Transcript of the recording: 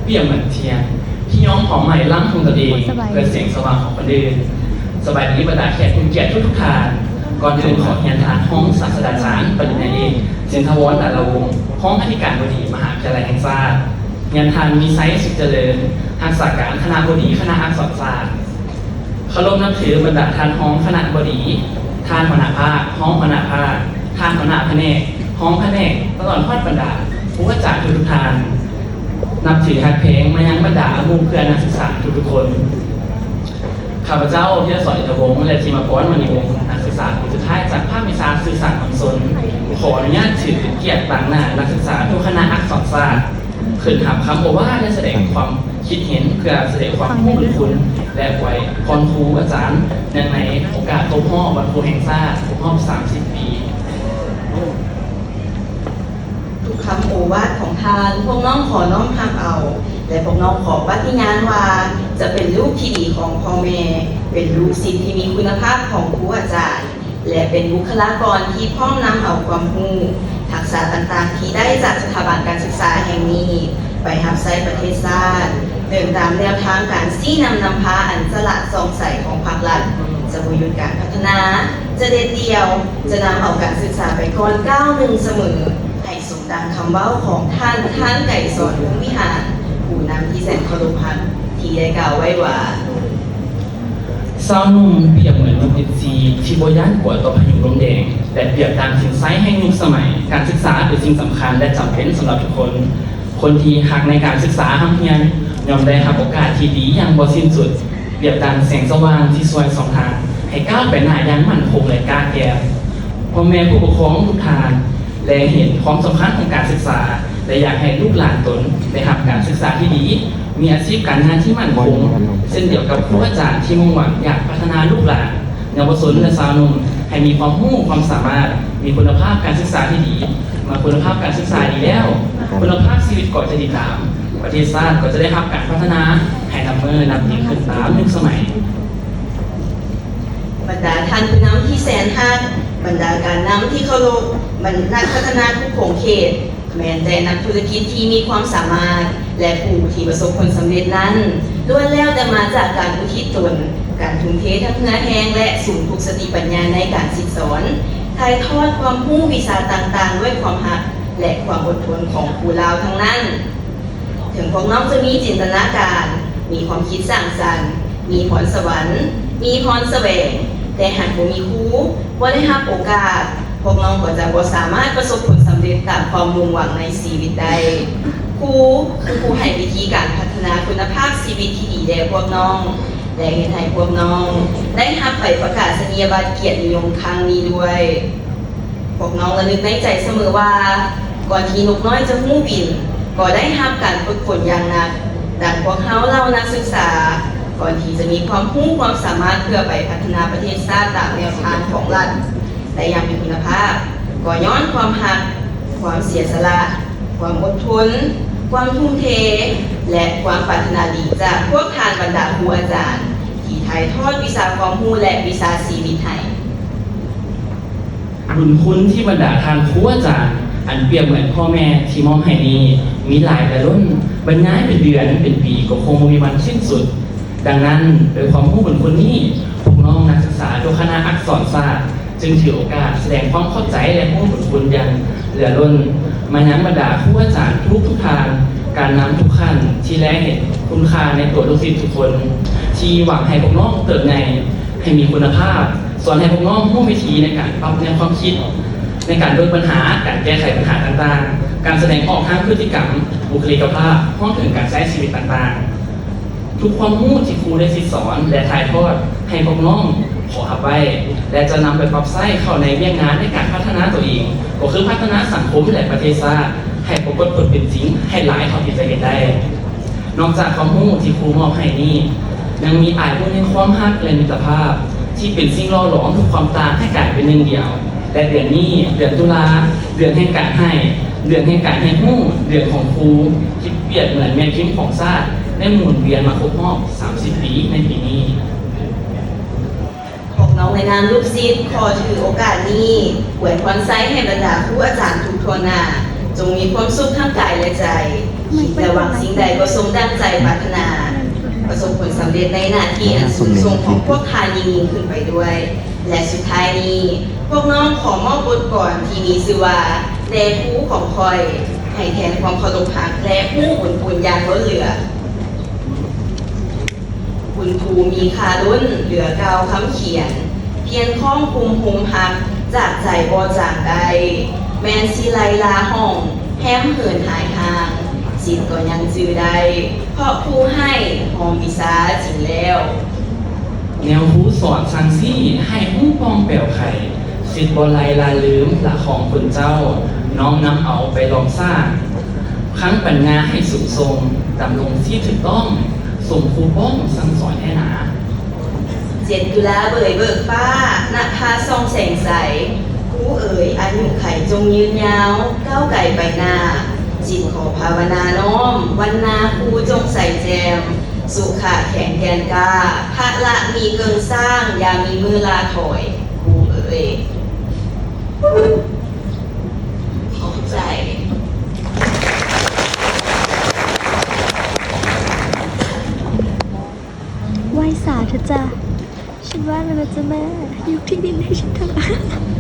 ປຽບເໝືອນທຽນທີ່ຍ້ອມເຜົາໄໝ້ຫຼັງຂອງຕົນເອງ ສະບາຍດີ ເພື່ອແສງສະຫວ່າງຂອງຄົນອື່ນ. ສະບາຍດີບັນດາແຂກຜູ້ມີກຽດທຸກໆທ່ານ. ກ່ອນອື່ນຂໍຮຽນທ່ານຮອງສາດສະດາຈານປະລິນຍາເອກ ເຊນທະວອນ ດາລາວົງ ຮອງອະທິການບໍດີມະຫາວິທະຍາໄລແຫ່ງຊາດ, ຮຽນທ່ານ ມີໄຊ ສຸກຈະເລີນ ຮັກສາການຄະນະບໍດີຄະນະອັກສອນສາດ. ເຄົາລົບນັບຖືບັນດາທ່ານຮອງຄະນະບໍດີ, ທ່ານຫົວໜ້າພາກ, ຮອງຫົວໜ້າພາກ, ທ່ານຫົວໜ້າພະແນກ, ຮອງພະແນກ, ຕະຫຼອດຮອດບັນດາຄູອາຈານທຸກໆທ່ານ. ນັບຖືຮັກແພງມາຍັງບັນດາໝູ່ເພື່ອນນັກສຶກສາທຸກໆຄົນ. ຂ້າພະເຈົ້າ ທີລະສອນ ອິນທະວົງ ແລະ ທີມມະພອນ ມະນີວົງ ນັກສຶກສາປີສຸດທ້າຍຈາກພາກວິຊາສື່ສານມວນຊົນ ຂໍອະນຸຍາດຖືເປັນກຽດຕາງໜ້ານັກສຶກສາທຸກຄະນະອັກສອນສາດ ຂຶ້ນຮັບຄຳໂອວາດ ແລະ ສະແດງຄວາມຄິດເຫັນ ເພື່ອສະແດງຄວາມຮູ້ບຸນຄຸນ ແລະ ອວຍພອນຄູອາຈານ ເນື່ອງໃນໂອກາດຄົບຮອບວັນຄູແຫ່ງຊາດ ຄົບຮອບສາມສິບປີ. ທຸກຄຳໂອວາດຂອງທ່ານ ພວກນ້ອງຂໍນ້ອມຮັບເອົາ ແລະ ພວກນ້ອງຂໍປະຕິຍານວ່າ ຈະເປັນລູກທີ່ດີຂອງພໍ່ແມ່, ເປັນລູກສິດທີ່ມີຄຸນນະພາບຂອງຄູອາຈານ ແລະ ເປັນບຸກຄະລາກອນທີ່ພ້ອມນຳເອົາຄວາມຮູ້, ທັກສະຕ່າງໆທີ່ໄດ້ຈາກສະຖາບັນການສຶກສາແຫ່ງນີ້ ໄປຮັບໃຊ້ປະເທດຊາດ, ເດີນຕາມແນວທາງການຊີ້ນຳນຳພາອັນສະຫຼາດສ່ອງໃສຂອງພາກລັດ, ຈະບໍ່ຢຸດການພັດທະນາ, ຈະເດັດດ່ຽວ, ຈະນຳເອົາການສຶກສາໄປກ່ອນກ້າວໜຶ່ງສະເໝີ. ໃຫ້ສົມດັ່ງຄຳເວົ້າຂອງທ່ານ ທ່ານ ໄກສອນ ພົມວິຫານ ຜູ້ນຳທີ່ແສນເຄົາລົບຮັກ ທີ່ໄດ້ກ່າວໄວ້ວ່າ, ຊາວໜຸ່ມປຽບເໝືອນນົກອິນຊີທີ່ບໍ່ຢ້ານກົວຕໍ່ພາຍຸລົມແດງ ແລະ ປຽບດັ່ງສິນໄຊແຫ່ງຍຸກສະໄໝ. ການສຶກສາເປັນສິ່ງສຳຄັນ ແລະ ຈຳເປັນສຳລັບທຸກຄົນ. ຄົນທີ່ຮັກໃນການສຶກສາຮ່ຳຮຽນ ຍ່ອມໄດ້ຮັບໂອກາດທີ່ດີຢ່າງບໍ່ສິ້ນສຸດ, ປຽບດັ່ງແສງສະຫວ່າງທີ່ຊ່ວຍສ່ອງທາງໃຫ້ກ້າວໄປໜ້າຢ່າງໝັ້ນຄົງ ແລະ ກ້າແກ່. ພໍ່ແມ່ຜູ້ປົກຄອງທຸກທ່ານ ແລເຫັນຄວາມສຳຄັນຂອງການສຶກສາ ແລະ ຢາກໃຫ້ລູກຫຼານຕົນໄດ້ຮັບການສຶກສາທີ່ດີ, ມີອາຊີບການງານທີ່ໝັ້ນຄົງ, ເຊັ່ນດຽວກັບຄູອາຈານທີ່ມຸ່ງຫວັງຢາກພັດທະນາລູກຫຼານເຍົາວະຊົນ ແລະ ຊາວໜຸ່ມ ໃຫ້ມີຄວາມຮູ້ຄວາມສາມາດ, ມີຄຸນນະພາບການສຶກສາທີ່ດີ. ເມື່ອຄຸນນະພາບການສຶກສາດີແລ້ວ, ຄຸນນະພາບຊີວິດກໍຈະດີຕາມ, ປະເທດຊາດກໍຈະໄດ້ຮັບການພັດທະນາໃຫ້ນັບມື້ນັບປີຂຶ້ນຕາມຍຸກສະໄໝ. ບັນດາທ່ານຜູ້ນຳທີ່ແສນຮັກ, ບັນດາການນຳທີ່ເຄົາລົບ, ບັນ ນັກພັດທະນາທຸກຂົງເຂດ, ແມ່ນແຕ່ນັກທຸລະກິດທີ່ມີຄວາມສາມາດ ແລະ ຜູ້ທີ່ປະສົບຜົນສຳເລັດນັ້ນ ລ້ວນແລ້ວແຕ່ມາຈາກການອຸທິດຕົນ, ການທຸ່ມເທທັງເຫື່ອແຮງ ແລະ ສູນຝຶກສະຕິປັນຍາໃນການສິດສອນ, ຖ່າຍທອດຄວາມຮູ້ວິຊາຕ່າງໆດ້ວຍຄວາມຮັກ ແລະ ຄວາມອົດທົນຂອງຄູລາວທັງນັ້ນ. ເຖິງພວກນ້ອງຈະມີຈິນຕະນາການ, ມີຄວາມຄິດສ້າງສັນ, ມີພອນສະຫວັນ, ມີພອນສະແຫວງ, ແຕ່ຫາກບໍ່ມີຄູ, ບໍ່ໄດ້ຮັບໂອກາດ, ພວກນ້ອງກໍຈະບໍ່ສາມາດປະສົບຜົນສຳເລັດຕາມຄວາມມຸ່ງຫວັງໃນຊີວິດໄດ້. ຄູຄືຜູ້ໃຫ້ວິທີການພັດທະນາຄຸນນະພາບຊີວິດທີ່ດີແດ່ພວກນ້ອງ ແລະ ເຮັດໃຫ້ພວກນ້ອງໄດ້ຮັບໃບປະກາສະນີຍະບັດກຽດນິຍົມຄັ້ງນີ້ດ້ວຍ. ພວກນ້ອງລະນຶກໃນໃຈສະເໝີວ່າ ກ່ອນທີ່ນົກນ້ອຍຈະຮູ້ບິນ ກໍໄດ້ຮັບການຝຶກຝົນຢ່າງໜັກ. ດັ່ງພວກເຮົາເຫຼົ່ານັກສຶກສາ ກ່ອນທີ່ຈະມີຄວາມຮູ້ຄວາມສາມາດເພື່ອໄປພັດທະນາປະເທດຊາດຕາມແນວທາງຂອງລັດໄດ້ຢ່າງມີຄຸນນະພາບ ກໍຍ້ອນຄວາມຮັກ, ຄວາມເສຍສະຫຼະ, ຄວາມອົດທົນ, ຄວາມທຸ່ມເທ ແລະ ຄວາມປາດຖະໜາດີຈາກພວກທ່ານບັນດາຄູອາຈານ ທີ່ຖ່າຍທອດວິຊາຄວາມຮູ້ ແລະ ວິຊາຊີວິດໃຫ້. ບຸນຄຸນທີ່ບັນດາທ່ານຄູອາຈານ ອັນປຽບເໝືອນພໍ່ແມ່ທີ່ມອບໃຫ້ນີ້ ມີຫຼາຍຫຼາຍລົ້ນ, ບັນຍາຍເປັນເດືອນເປັນປີກໍຄົງບໍ່ມີວັນສິ້ນສຸດ. ດັ່ງນັ້ນ, ໂດຍຄວາມຮູ້ບຸນຄຸນນີ້, ພວກນ້ອງນັກສຶກສາທຸກຄະນະອັກສອນສາດ ຈຶ່ງຖືໂອກາດສະແດງຄວາມຂອບໃຈ ແລະ ຮູ້ບຸນຄຸນຢ່າງເຫຼືອລົ້ນມາຍັງບັນດາຄູອາຈານທຸກໆທ່ານ, ການນຳທຸກຂັ້ນທີ່ແລເຫັນຄຸນຄ່າໃນຕົວລູກສິດທຸກຄົນ, ທີ່ຫວັງໃຫ້ພວກນ້ອງເຕີບໃຫຍ່ໃຫ້ມີຄຸນນະພາບ, ສອນໃຫ້ພວກນ້ອງຮູ້ວິທີໃນການປັບແນວຄວາມຄິດ, ໃນການເບິ່ງບັນຫາ, ການແກ້ໄຂບັນຫາຕ່າງໆ, ການສະແດງອອກທາງພຶດຕິກຳ, ບຸກຄະລິກກະພາບ, ຮວມເຖິງການໃຊ້ຊີວິດຕ່າງໆ. ທຸກຄວາມຮູ້ທີ່ຄູໄດ້ສິດສອນ ແລະ ຖ່າຍທອດໃຫ້ພວກນ້ອງຂໍຮັບໄວ້ ແລະ ຈະນຳໄປປັບໃຊ້ເຂົ້າໃນວຽກງານໃນການພັດທະນາຕົວເອງ, ກໍຄືພັດທະນາສັງຄົມ ແລະ ປະເທດຊາດ ໃຫ້ປາກົດຜົນເປັນຈິງໃຫ້ຫຼາຍເທົ່າທີ່ຈະເຮັດໄດ້. ນອກຈາກຄວາມຮູ້ທີ່ຄູມອບໃຫ້ນີ້, ຍັງມີອາຍມຸນແຫ່ງຄວາມຮັກ ແລະ ມິດຕະພາບ ທີ່ເປັນສິ່ງຫຼໍ່ຫຼອມທຸກຄວາມຕ່າງໃຫ້ກາຍເປັນໜຶ່ງດຽວ. ແລະ ເດືອນນີ້ ເດືອນຕຸລາ, ເດືອນແຫ່ງການໃຫ້, ເດືອນແຫ່ງການຮຽນຮູ້, ເດືອນຂອງຄູ ທີ່ປຽບເໝືອນແມ່ພິມຂອງຊາດ ໄດ້ໝູນວຽນມາຄົບຮອບສາມສິບປີໃນປີນີ້. ພວກນ້ອງໃນນາມລູກສິດ ຂໍຖືໂອກາດນີ້ອວຍພອນໄຊໃຫ້ບັນດາຄູອາຈານທຸກທົ່ວໜ້າ ຈົ່ງມີຄວາມສຸກທັງກາຍ ແລະ ໃຈ, ຄິດ ແລະ ຫວັງສິ່ງໃດກໍສົມດັ່ງໃຈປາດຖະໜາ, ປະສົບຜົນສຳເລັດໃນໜ້າທີ່ອັນສູງສົ່ງຂອງພວກທ່ານຍິ່ງໆຂຶ້ນໄປດ້ວຍ. ແລະ ສຸດທ້າຍນີ້, ພວກນ້ອງຂໍມອບບົດກອນທີ່ມີຊື່ວ່າ ແດ່ຄູຂອງຂ້ອຍ, ໃຫ້ແທນຄວາມເຄົາລົບຮັກ ແລະ ຮູ້ບຸນຄຸນຢ່າງລົ້ນເຫຼືອ. ຄຸນຄູມີຄ່າລົ້ນເຫຼືອກ່າວຄຳຂຽນ, ພຽນຄ້ອງຄຸມໂຮມຮັກ ຈາກໃຈບໍ່ຈາງໄດ້, ແມ່ນຊິໄລ່ລ່າຫ້ອງ ແຮມເຫີນຫາຍຫ່າງ, ສິດກໍຍັງຈື່ໄດ້ ເພາະຄູໃຫ້ຮອມວິຊາຈິງແລ້ວ. ແນວຄູສອນສັ່ງຊີ້ ໃຫ້ຮູ້ປ້ອງແປວໄຂ, ສິດບໍ່ໄລ່ລະລືມລະຂອງຄຸນເຈົ້າ, ນ້ອມນຳເອົາໄປລ້ອມສ້າງ, ຄັງປັນຍາໃຫ້ສູງສົ່ງ, ດຳລົງຊີບຖືກຕ້ອງ, ສົມຄູປ້ອງສັ່ງສອນແທ້ໜາ. ເຈັດຕຸລາເບີຍເບີກຟ້າ, ນະພາສ່ອງແສງໃສ, ຄູເອີຍ ອາຍຸໄຂຈົ່ງຍືນຍາວ, ກ້າວໄກໄປໜ້າ, ຈິດຂໍພາວະນານ້ອມ, ວັນນາຄູຈົ່ງໃສແຈ່ມ, ສຸຂະແຂງແກ່ນກ້າ, ພະລະມີເກິ່ງສ້າງ, ຢ່າມີມື້ລາຖອຍ, ຄູເອີຍ. ຂອບໃຈ. ໄຫວ້ສາເຖາະຈ້າ. ສັນວ່າແລ້ວນະຈ້າແມ່, ຍົກທີ່ດິນໃຫ້ສັນເຖາະ.